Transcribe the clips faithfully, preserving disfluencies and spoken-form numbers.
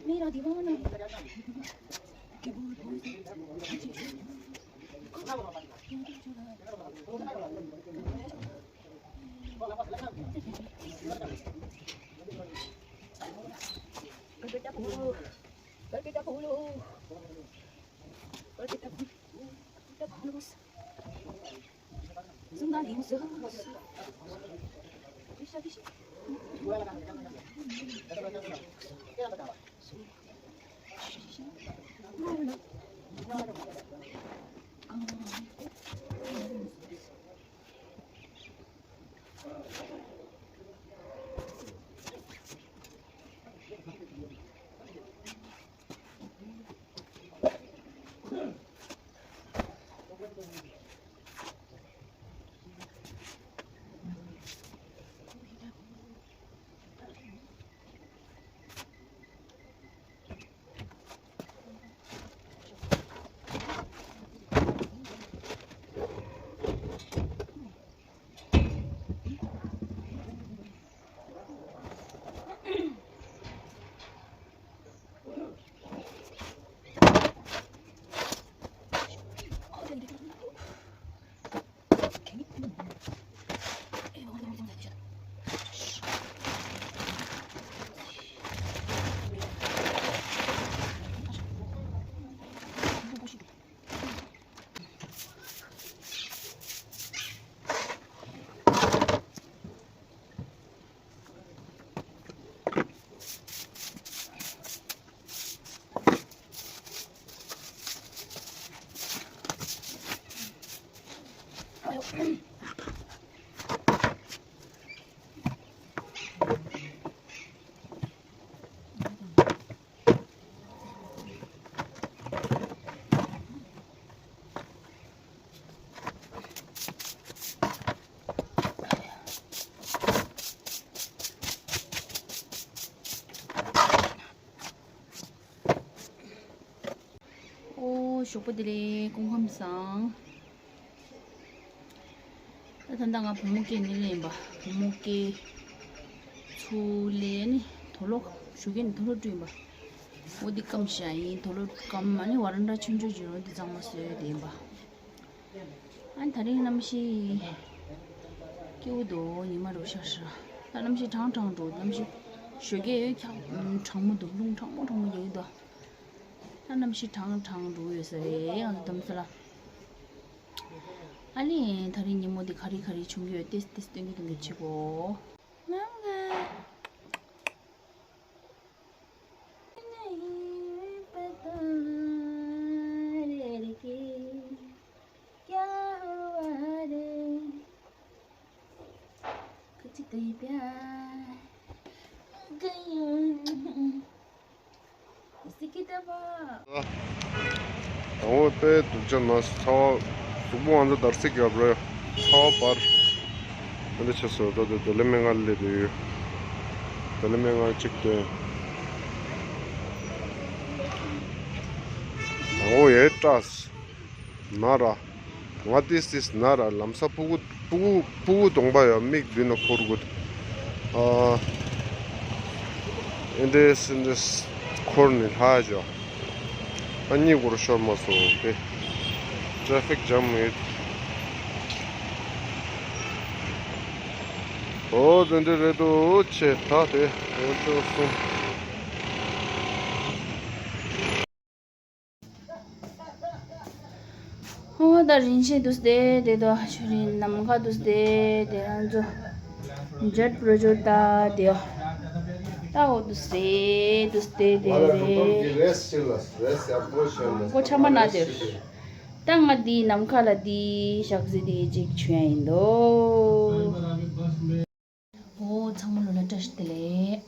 मेरा दीवाना। गलबेटा बोलो, गलबेटा बोलो, गलबेटा बोलो। ཨོ། ཞོགས་པ་བདེ་ལེགས། སྐུ་ཁམས་བཟང་། ད་ད་ལྟ་ང་བུ་མོ་སྐྱེས་ནི་ལེན་པ། བུ་མོ་སྐྱེས་ཚུར་ལེན་ནི་དུག་ལོག་ཞུ་གི་ནི་དུག་ལོག་བཀྲུས་པ། འོ་འདི་སྐམ་ཤ་ཡིན། དུག་ལོག་སྐམ། ཨ་ནི་ཝ་རན་ཌ་ཆུང་ཆུང་ཅིག་རོ་འདི་གཙང་མ་བཟོས་ཏེ་ཡིན་པ། ཨ་ནི་ད་རིང་གནམ་གཤིས་སྐྱིད་པོ་འདུག་ཉི་མ་རུ་ཤར་ཤག་ད་གནམ་གཤིས་གྲང་གྲང་འདུག་གནམ་གཤིས་ཞོགས་ཀས་ཡོད་ཁྱག་གྲང་མོ་འདུག་རླུང་གྲང་མོ་གྲང་མོ་རྒྱག་གི་འདུག་ད་གནམ་གཤིས་གྲང་གྲང་འདུག་ཡོད་ས་རེད། ང་ཚོ་དྷ་རམ་ས་ལ། ཨ་ནི་ད་རིང་ཉིན་མོ་འདི་ག་རེ་ག་རེ་བྱུང་གི་ཡོད་ཏེས་ཏེས་སྟོན་གི་འདུག་གི་བྱེད་གོ། ང་ག་དང་པོ་དཔེ་སྡུག་ཅག་ན་ཚ་བ། གཟུགས་པོ་ང་ཚོ་འདར་སིག་ཡོད་རེད། ཚ་བ་འབར། ཨ་འདི་ཆེ་སོ། ད་དེ་དེ་ལས་མི་ང་སླེབས་ཡོད། དེ་ལས་མི་ང་གཅིག་སྟོན། དང་པོ་ཡེ་སྐྲག་ན་ར། ང་ཏིས་ཏིས་ན་ར། ལམ་སང་སྤུ་གུ་སྤུ་གུ་སྤུ་གུ་གདོང་པ་ཡང་མིག་མདུན་ན་འཁོར་གི་འདུག་ཨ། ཨེ་འདྲས་ཨེ་འདྲས་འཁོར་ནས་ལྷག་བྱོས། ཨ་གཉིད་ཁུག་ཤོར་མ་སོང་སྟེ། ཊེ་ཕིག་ཇམ་ཡོད། ཨོ་དེ་འདྲ་རེད་འདུག་ཆེ་ད་དེ་ཡོད་ཆོག་སོང་། ཧོ། ད་རིན་ཆེན་འདུག་སྟེ་དེ་དོ་ཆུ་རིན་ནམ་མཁའ་འདུག་སྟེ་དེ་རང་ཚོ་ཇེཊ་པྲོ་ཇེཀཊ་ད་དེ་ད་འོ་འདུག་སྟེ་འདུག་སྟེ་དེ་རེད། མགོ་ཆ་མ་ན་དེར། ད་ང་འདི་ནམ་མཁའ་ལ་འདི་ཞག་ཟི་དེ་ཅིག་བྱུང་ཡ་ཡིན་དོ། ཨོ་ཚང་མ་ལོ་ལ་བཀྲ་ཤིས་བདེ་ལེགས།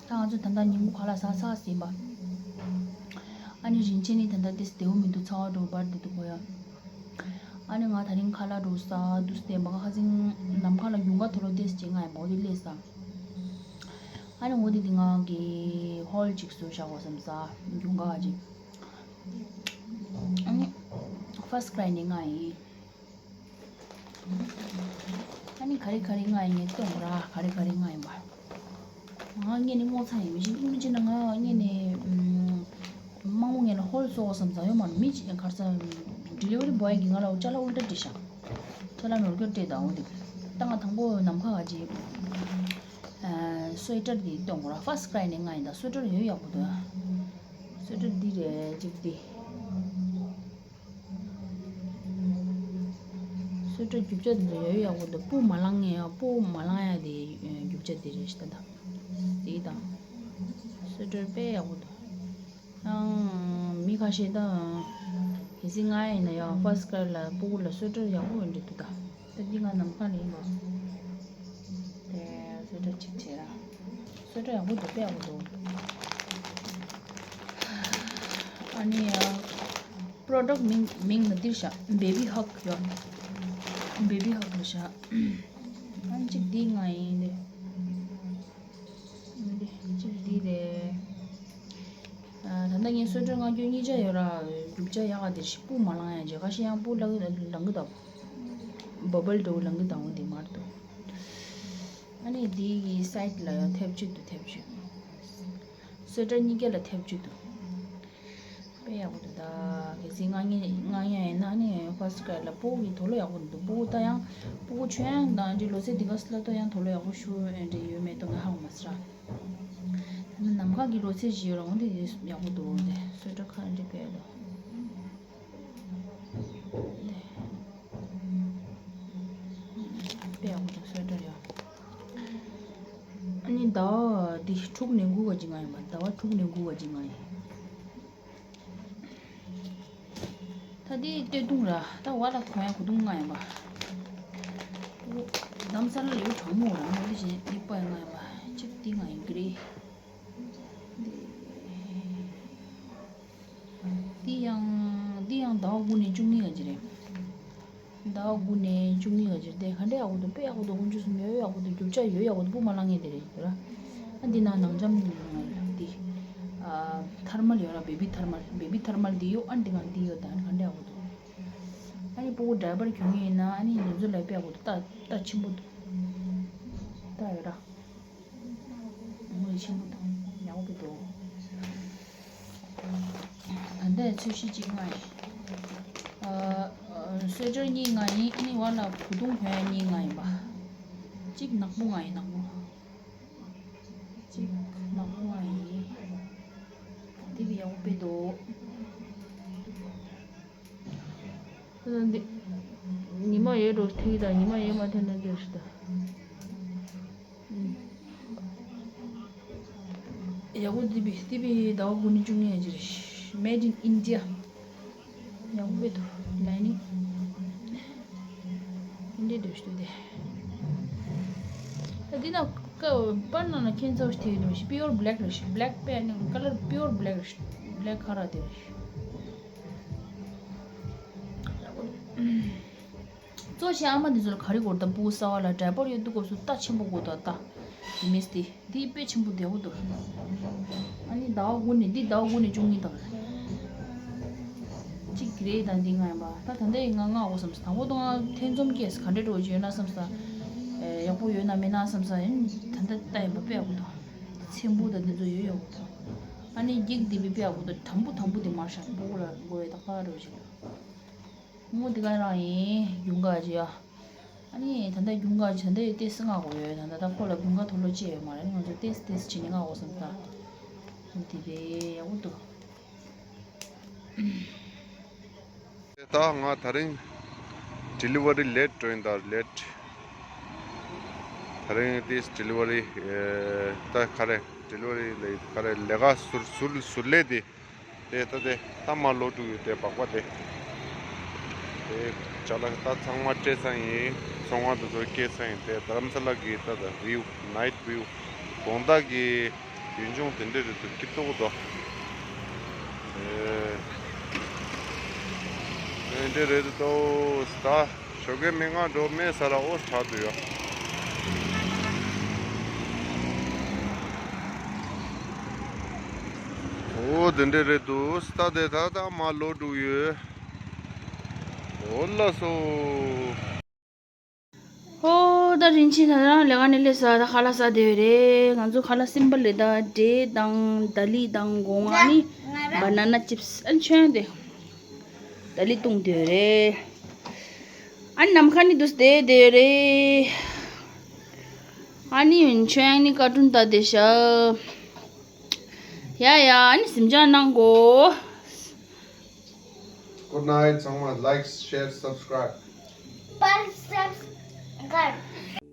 ད་ང་ཚོ་ད་ལྟ་ཉིན་གུང་ཁ་ལག་ཟ་ཚར་ཟིན་པ། ཨ་ནི་རིན་ཆེན་ནི་ད་ལྟ་ཏིས་བདེ་བོ་མི་འདུག་ཚ་བ་འགྲོ་འབར་བསྡད་འདུག་གོ་ཡ། ཨ་ནི་ང་ད་རིང་ཁ་ལག་འགྲོ་ས་འདུག་སྟེ་མ་ཁ་ཚིང་ནམ་མཁའ་ལ་ཡུང་ག་དོ་ལོ་ཏིས་ཅིག་ང་ཡ་མོ་དེ་སླེབས་ས། ཨ་ནི་འོ་དེ་དེ་ང་གི་ཧོལ་ཅིག་བཟོས་བཞག་གོ་བསམ་ས་ཡུང་ག་ཅིག་ཨ་ནི་ཕར་སི་ཀྲའི་ནི་ང་ཡིན། ཨ་ནི་ ག་རེ་ག་རེ་ང་ཡིན་ངས་སྟོན་དགོས་ར། ག་རེ་ག་རེ་ང་ཡིན་པ། ང་ངས་ནི་སྔོ་ཚང་ཡིན་མི་ཤེས། མི་ཤེས་ན་ང་ངས་ནི་ཨམ། མང་པོ་ངས་ལ་ཧོལ་སོ་བསམ་ཚང་ཡོད་མ་རེད། མི་གཅིག་གར་ས་ཌི་ལི་ཝ་རི་བོའི་གིས་ང་ལ་ཅ་ལག་ཨུལ་ཊ་སྤྲད་ཤག་ཅ་ལག་ནོར་སྐྱོར་སྤྲད་དང་འོ་དེ། ད་ང་དང་པོ་ནམ་མཁའ་ག་ཅི་སུ་ཝེ་ཊར་དེ་སྟོན་དགོས་ར། ཕར་སི་ཊི་ཀྲའི་ནས་ང་ཡིན་ད། སུ་ཝེ་ཊར་ཡོད་ཡག་པོ་འདུག་སུ་ཝེ་ཊར་འདི་རེད་ཅིག་འདི། སུ་ཝེ་ཊར་རྒྱུ་ཆ་འདི་ཚོ་ཡོད་ཡག་པོ་འདུག་སྤུ་མ་ལངས་ཡ། སྤུ་མ་ལངས་ཡ་དེ་རྒྱུ་ཆ་འདི་རེད་ཤག་ད། འདི་དང་། སུ་ཝེ་ཊར་དཔེ་ཡག་པོ་འདུག་ཡང་མི་ཁ་ཤས་དང་། གལ་སྲིད་ང་ཡིན་ན་ཡང་ཕར་སི་ཊི་ཀྲའི་ལ་སྤུ་གུ་ལ་སུ་ཝེ་ཊར་ཡག་པོ་འདྲ་འདུག་ད། ད་འདི་ང་ནམ་མཁའ་ལ་ཡིན་པ། དེ་སུ་ཝེ་ཊར་གཅིག་བྱས་ར། སུ་ཝེ་ཊར་ཡག་པོ་འདུག་དཔེ་ཡག་པོ་འདུག་ཨ་ནི་ཡ། པྲོ་ཌག་མིང་མིང་ལ་འདིར་བཞག་བེ་བི་ཧག་ཡོད། བེ་བི་ཧག་ལ་བཞག་ཨ་ནི་གཅིག་འདི་ང་ཡིན་ཏེ། འདི་གཅིག་འདི་རེད། ཨ། ད་ལྟ་ངས་སུ་ཝེ་ཊར་མངགས་རྒྱུ་གཉིས་ཆ་ཡོད་ར། རྒྱུ་ཆ་ཡག་ག་དེ་ཞིག་སྤུ་མ་ལངས་ཡ་བྱས། ཁ་ཤས་ཡང་སྤུ་ལངས་ལངས་གི་འདུག་བ་བལ་འདྲ་བོ་ལངས་གི་འདུག་འོ་དེ་མ་རེད་འདུག་ཨ་ནི་འདི་གི་སའི་ཌི་ལ་ཡང་ཐེབས་གཅིག་འདུག་ཐེབས་གཅིག་སུ་ཝེ་ཊར་གཉིས་ཀ་ལ་ཐེབས་གཅིག་འདུག་དཔེ་ཡག་པོ་འདུག་ད་གལ་སྲིད་མངགས་མཁན་མངགས་མཁན་ཡིན་ན་ནི་ཕར་སི་ཊི་ཀྲའི་ལ་སྤུ་གུ་གི་དོ་ལོ་ཡག་པོ་འདུག་སྤུ་གུ་ད་ཡང་སྤུ་གུ་ཆོས་དབྱངས་དང་འདི་ལོ་ཚད་འདི་ག་སླེབས་ད་ཡང་དོ་ལོ་ཡག་པོ་ཞུ་ཨེ་འདྲ་ཡོད་མེད་དོ་ང་ཧ་གོ་མ་སོང་ར། ད་ནི་ནམ་མཁའ་གི་ལོ་ཚད་ཞིག་ཡོད་ར། འོ་འདི་ཡག་པོ་འདུག་འདི་སུ་ཝེ་ཊར་ཁ་འདི་དཔེ་འདུག་དཔེ་ཡག་པོ་འདུག་སུ་ཝེ་ཊར་ཡ། ཨ་ནི་ཟླ་བ་འདི་དྲུག་ནས་དགུ་བར་གྱི་མངགས་ཡིན་པ། ཟླ་བ་དྲུག་ནས་དགུ་བར་གྱི་མངགས་ཡིན། ད་འདི་སྟོད་ཐུང་ར། ད་བར་ལ་གོན་ཡ་གོས་ཐུང་མངགས་ཡིན་པ། རྡ་རམ་ས་ལ་ལ་ཡོད་གྲང་མོ་ར། འོ་འདི་བཞིན་འདི་པ་ཡ་མངགས་ཡིན་པ། གཅིག་འདི་མངགས་ཡིན་གི་རེད། འདི་འདི་ཡང་འདི་ཡང་ཟླ་བ་དགུ་ནས་བཅུ་གཉིས་ག་ཅི་རེད། ཟླ་བ་དགུ་ནས་བཅུ་གཉིས་ག་ཅི་རེད། དེ་ག་འདྲ་ཡག་པོ་འདུག་དཔེ་ཡག་པོ་འདུག་དཀོན་མཆོག་གསུམ། ཡོད་ཡག་པོ་འདུག་རྒྱུ་ཆ་ཡོད་ཡག་པོ་འདུག་སྤུ་མ་ལངས་མཁན་དེ་རེད་འདུག་ར། ཨ་འདི་ན་ནང་འཇམ་འདི། ཨ། ཐར་མལ་ཡོད་ར། བེ་བི་ཐར་མལ། བེ་བི་ཐར་མལ་འདི་ཡོད། ཨ་འདི་ང་འདི་ཡོད། ད་ཨ་ནི་ག་འདྲ་ཡག་པོ་འདུག་ཨ་ནི་སྤུ་གུ་ཌའི་པར་གྱོན་མཁན་ཡིན་ན་ཨ་ནི་ང་ཚོ་ལ་དཔེ་ཡག་པོ་འདུག་རྟ་རྟ་ཆེན་པོ་འདུག་རྟ་ཡོད་ར། ངོས་ཆེན་པོ་དང་ཡག་པོ་འདུག་ད་ལྟའི་ཚོས་གཞི་གཅིག་མངགས་ཡིན། ཨ། ཨ། སུ་ཝེ་ཊར་གཉིས་མངགས་ཡིན། ཨ་ནི་བར་ལ་གོས་ཐུང་གོན་ཡ་གཉིས་མངགས་ཡིན་པ། གཅིག་ནག་པོ་མངགས་ཡིན། ནག་པོ། གཅིག་ནག་པོ་མངགས་ཡིན། དེ་གི་ཡག་པོ་དཔེ་འདུག་ད་འདི་ཉི་མ་ཡོད་འགྲོ་ཐིག་དང་ཉི་མ་ཡོད་མ་ཐེན་ན་འདིར་ཤི་ད། ཡག་པོ་འདི་བི་འདི་བི་ཟླ་བ་དགུ་ནས་བཅུ་གཉིས་ཡན་ཅི་རེད། Made in India། ཡག་པོ་དཔེ་འདུག་ལའི་ནིང་། འདི་འདྲ་འདུག་ཤི་དེ། ད་འདི་ན་ཀ་པར་ནང་ན་ཁྱེད་ཚོ་ཤི་ཐིག་འདུག་ཤི། པིའོར་བྷེ་ལེག་རེད་ཤི། བྷེ་ལེག་པེ་ནི་ཀ་ལར་པིའོར་བྷེ་ལེག་རེད་ཤི། བྷེ་ལེག་ཁ་ར་དེ་རེད་ཤི། གཙོ་ཆེ་ཨ་མ་འདི་ཚོ་ལ་ག་རེ་དགོས་རེད། ད་སྤུ་གུ་གསར་བ་ལ་ཌའི་པར་ཡོད་དུས་སྐབས་སུ་རྟ་ཆེན་པོ་དགོས། ད་རྟ་དེ་མིས་ཏེ་འདི་དཔེ་ཆེན་པོ་བདེ་བོ་འདུག་ཨ་ནི་ཟླ་བ་དགུ་ནས་འདི་ཟླ་བ་དགུ་ནས་བཅུ་གཉིས་དང་གཅིག་རེད། ད་འདི་ང་ཡིན་པ་ད་ད་ལྟ་ཡིན་ང་ང་འོ་བསམ་སོང་། དང་པོ་དང་ཐེ་ཚོམ་སྐྱེས་ག་འདྲས་འགྲོ་གི་ཡོད་ན་བསམ་སོང་། ཡག་པོ་ཡོད་ན་མེད་ན་བསམ་སོང་། ཡིན་ད་ལྟ་ལྟ་ཡིན་པ་དཔེ་ཡག་པོ་འདུག་ཚེམ་བུ་དང་འདི་ཚོ་ཡོད་ཡག་པོ་འདུག་ཨ་ནི་འགྱིག་འདི་བི་དཔེ་ཡག་པོ་འདུག་དམ་བུ་དམ་བུ་འདི་མར་ཤག་སྤུ་གུ་ལ་དགོས་ཡོད་ད་ག་རེ་བྱེད་འདུག་ངོ་འདི་ག་རང་ཡིན། རྒྱུན་ག་ཅི་ཡ། ཨ་ནི་ད་ལྟ་རྒྱུན་ག་ཅི་ད་ལྟ་ཡི་ཏེས་མངགས་དགོས་ཡོད། ད་ལྟ་ད་ཁོ་ལ་རྒྱུན་ག་དོ་ལོ་ཅི་ཡོད་མ་རེད། ང་ཚོ་ཏེས་ཏེས་བྱེད་ནི་མངགས་དགོས་བསམ་ད། འདི་བས་ཡག་པོ་འདུག་ད་ང་ད་རིང་ཌི་ལི་ཝ་རི་ལེ་ཊི་འགྲོ་ཡིན་ད། ལེ་ཊི། ད་རིང་ཏེས་ཌི་ལི་ཝ་རི་ད་ག་རེ་ཌི་ལི་ཝ་རི་ལ་ག་རེ་ལས་ཀ་ཟུར་ཟུར་ཟུར་ལས་དེ། དེ་ད་དེ་ད་མ་ལོ་དྲུག་ཡོད་དེ་སྦག་པ་དེ། དེ་ཅ་ལག་ད་ཚང་མ་སྤྲད་ས་ཡིན། ཚོང་བ་དེ་ཚོ་སྐྱེལ་ས་ཡིན། དེ་རྡ་རམ་ས་ལ་གི་ད་ད་བིའུ་ནའིཊ་བིའུ་དགོང་དག་གི་ཡུལ་ལྗོངས་དེ་འདྲས་རེད་འདུག་སྐྱིད་པོ་འདུག་དེ་འདྲས་རེད་འདུག་ད། ཞོགས་ཀའི་མི་ང་འགྲོ་མེད་ས་ལ་ཨོ་ས་དུ་ཡོད། ཨོ་དེ་འདྲས་རེད་འདུག་ད་དེ་ད་ད་མ་ལོ་དྲུག་ཡོད། ཨོ་ལ་སོ། ཨོ་ད་ རིན་ཆེན་ད་རང་ལས་ཀ་ནས་སླེབས་ས་ད་ཁ་ལག་ཟ་བསྡད་ཡོད་རེད། ང་ཚོ་ཁ་ལག་སིམ་པལ་རེད། ད་འབྲས་དང་དཱ་ལི་དང་སྒོ་ང་ནི་བ་ན་ན་ཅིབས་ཨ་ནི་ཆོས་དབྱངས་དེ། དཱ་ལི་བཏུང་བསྡད་ཡོད་རེད། ཨ་ནི་ནམ་མཁའ་ནི་འདུག་བསྡད་བསྡད་ཡོད་རེད། ཨ་ནི་ཆོས་དབྱངས་ནི་ཀར་ཊུན་ལྟ་བསྡད་ཤག་ཡ་ཡ། ཨ་ནི་གཟིམ་འཇག་གནང་གོ། Good night ཚང་མ། Like, share, subscribe. Subscribe.